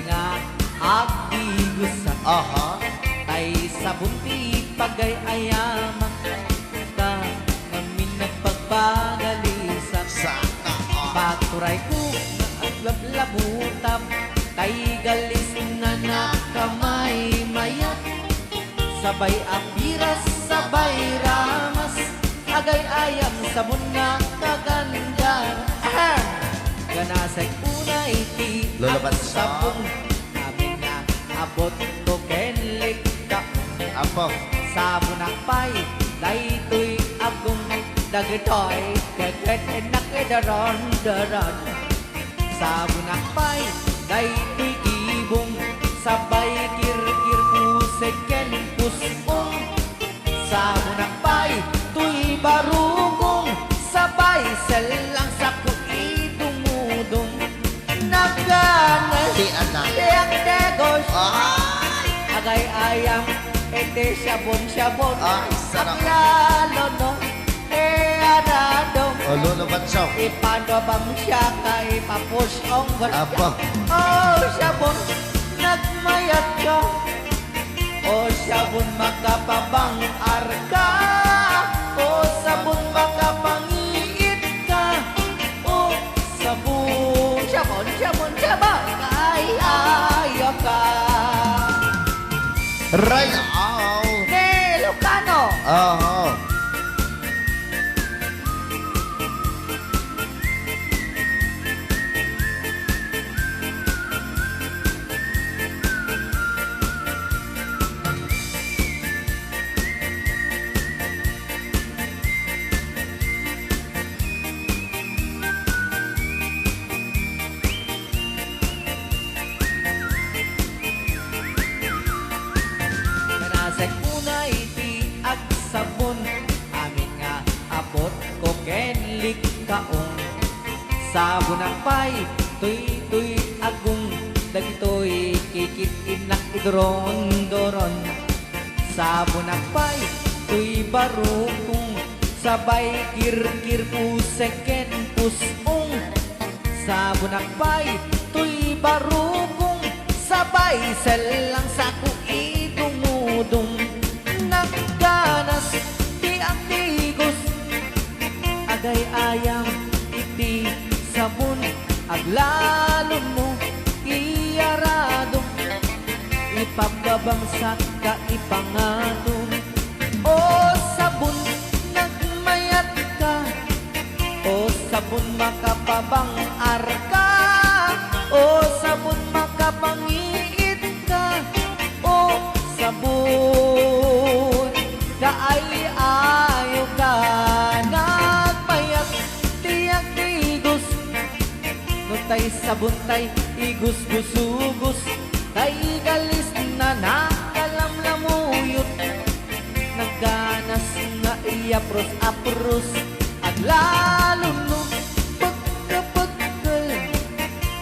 nga agdigosak. Aha. Tay sabon ti pagay-ayamak. Ka ngamin nagpagbagalisak. Sana all. Paturay ko nga aglablabutap. Tay galis na nakamaymayat. Sabay a piras, sabay ramas, agay-ayam sabon nga kaganda. Ahem! Ganasek unay ti Lolo Bansong. Agsabon, amin nga abot ko ken likka. Apo. Sabonak pay, daytoy agong dagitoy, keket enak idaron-daron. Sabonak pay, daytoy ibong, sabay kirkir pusek ken pus-ong. Sabonak pay, toy barukong, sabay sellang sako idumudong. Nagana ti anak. Ti agdegos. Ay! Agay-ayam, iti sabon-sabon. Ay, sarap. Aglalo no. E, aradom. O, Lolo Bansong. Ipano bang siya ka ipapus-ong? Apo. O, sabon, nagmayat ka. O, sabon, makapabang-ar ka. O, sabon, makapangiit ka. O, sabon. Sabon, sabon, sabon. Ay, ayo ka. Ray, aw. Ni Lucano. Aha. Nasek unay ti agsabon, amin nga abot ko ken likkaon. Sabonak pay, toy, toy, agong, dagitoy kikit-innak iduron-duron. Sabonak pay, toy, barukong, sabay kirkir pusek ken pus-ong. Sabonak pay, toy, barukong, sabay sellang sako idumudong. Nagganas ti agdigos, agay-ayam iti sabon, aglalo no iyaradom, ipababangsak ka ipangadom. O sabon, nagmayat ka. O sabon, makapabang-ar ka. O sabon, makapangiit ka. O sabon, kaay-ayo ka. Nagmayat ti agdigos. No tay sabon tay igusgusugus, tay galis na nakalamlamuyot. Nagganas nga iyapros-apros, aglalo no pagkapagkal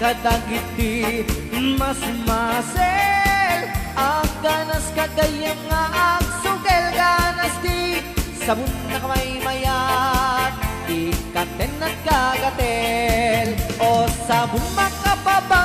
kadagiti masmasel. Agganas ka gayam nga agsugel, ganas ti sabon nakamaymaya, ikaten nagkagatel. O sabon makapabang